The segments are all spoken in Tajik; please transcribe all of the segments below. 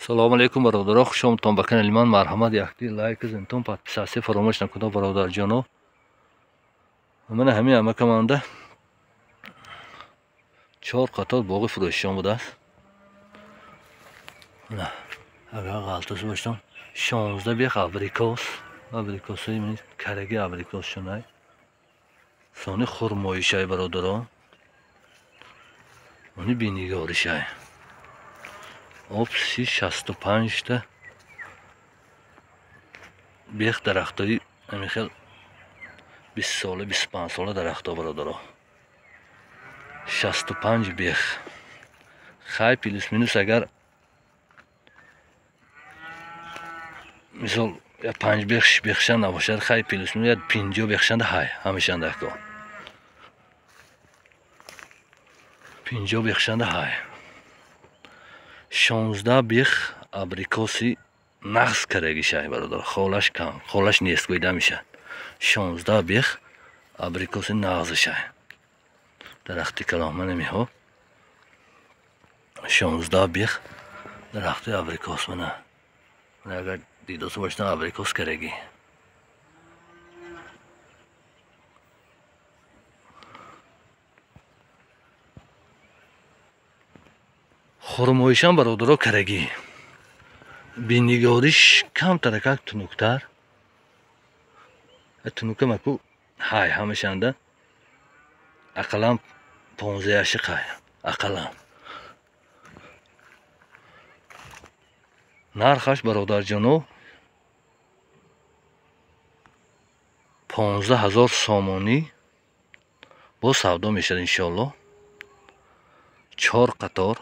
Салом алейкум бародаро, хуш омадтон ба канали ман. Марҳамат, якти лайк зинтон, подписатсия фаромӯш накунед бародарҷоно. Мана ҳамин амакаманда 4 қатор боғи фурӯшиён будааст. Агар ғалтас бошам, 16 бех абрикос, абрикосои ман караги абрикос шунай. Сони хурмоишай бародаро. Они бинигоришай. Опси 65 та бех дарахтои ҳамин хел 20 сола, 25 сола дарахто бародаро. 65 бех. Хай плюс минус агар мисол 5 бех, 6 бехшан набошад, хай плюс минус 50 бехшанда ҳай, ҳамешанда ко. 50 бехшанда ҳай. 16 бех абрикоси нағз карагишай бародар, холаш кам, холаш нест гӯйда мешад. 16 бех абрикоси нағзишай. Дарахти калон намеҳо. 16 бех дарахти абрикос мана. Агар дидоса бошад абрикос караги. Хурмоишам бародаро карагӣ. Бинигориш камтаракак тунуктар. Тунука маку ҳай ҳамешанда ақаллан 15 қай, ақаллан. Нархаш бародарҷоно 15,000 сомонӣ бо савдо мешавад иншоаллоҳ. 4 қатор,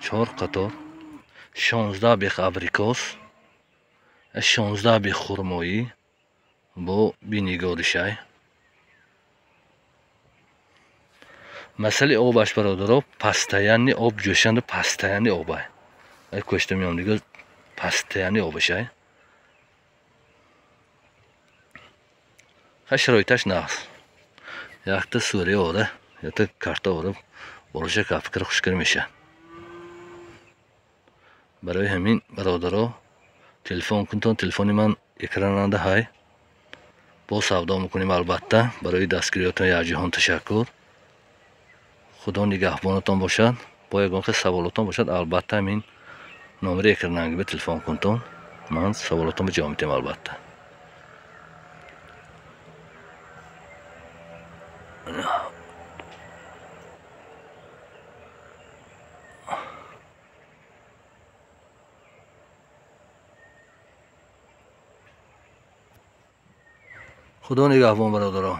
4 қатор, 16 бех абрикос, 16 бех хурмоӣ бо бинигоришай. Масъалаи обаш бародаро, пастаянни об ҷӯшанда, пастаянни обай. Кӯшта меом дига, пастаянни обашай. Ха шароиташ нағз. Якта сурия ора, якта карта ора, болоша кафкир хушкир мешавад. Барои ҳамин бародаро телефон кунтон, телефони ман экрананда ҳай. Бо савдо мекунем албатта. Барои дастгириётон якҷаҳон ташаккур. Худо нигаҳбонатон бошад. Бо ягон хел саволотон бошад, албатта ҳамин номери экрананги ба телефон кунтон. Ман саволотон ба ҷавоб медиҳам албатта. Худо нигаҳбон бародарон.